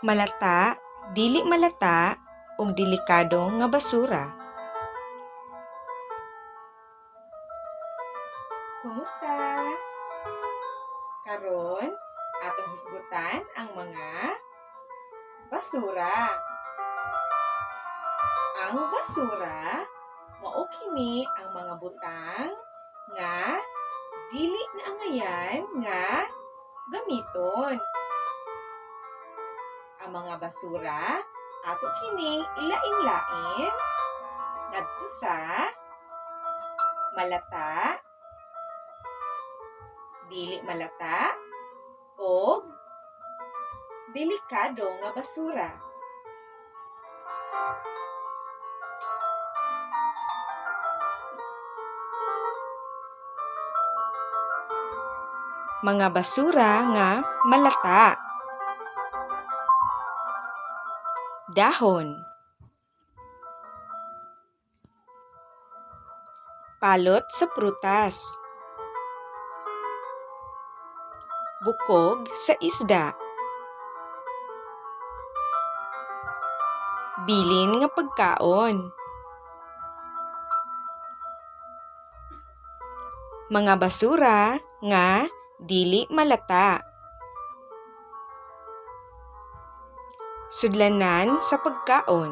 Malata, dili malata, ug delikado nga basura. Kumusta? Karon, atong hisgutan ang mga basura. Ang basura mao kini ang mga butang nga dili na angayan nga gamiton. Ang mga basura ato kining ilain-lain ngadto sa malata, dili malata, og delikado nga basura. Mga basura nga malata. Dahon. Palot sa prutas. Bukog sa isda. Bilin nga pagkaon. Mga basura nga dili malata. Sudlanan sa pagkaon.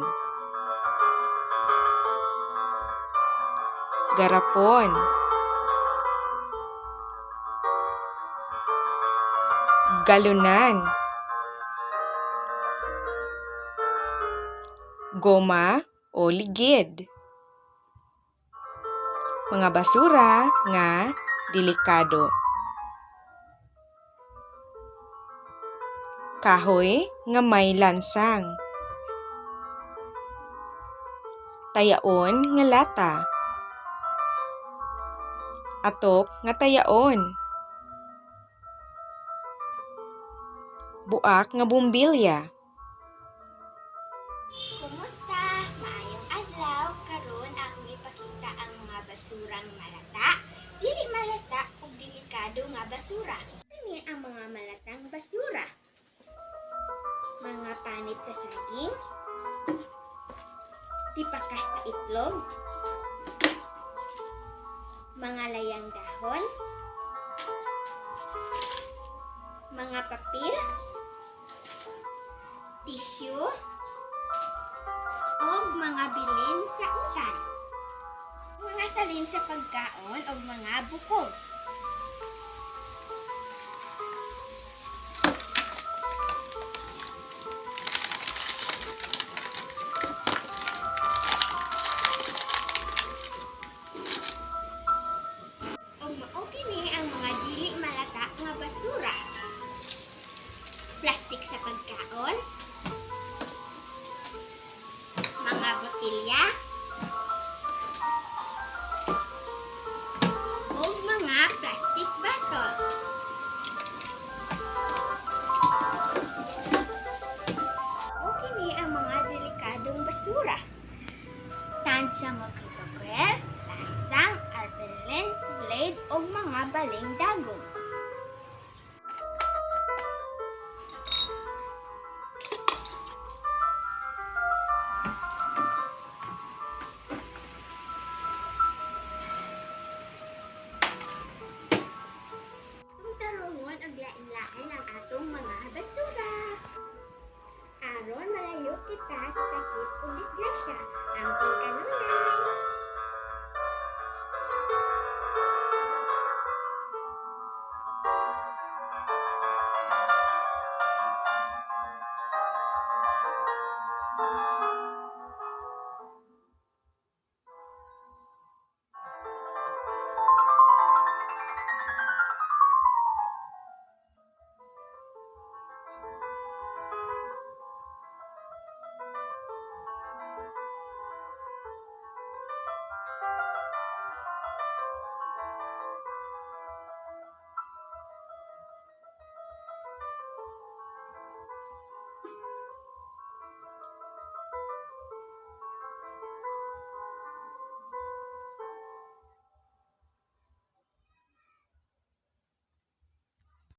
Garapon. Galunan. Goma o ligid. Mga basura nga delikado. Kahoy nga may lansang. Tayaon nga lata. Atop nga tayaon. Buak nga bumbilya. Kumusta? Maayong adlaw. Karon akong ipakita ang mga basurang malata, dili malata ug delikado nga basura. Kini ang mga malatang basura. Mga panit sa saging, tipakas sa itlog, mga layang dahon, mga papel, tissue, og mga bilin sa utan, mga salin sa pagkaon og mga bukog. Ug mao kini ang mga dili malata nga basura. Plastik sa pagkaon, mga botelya,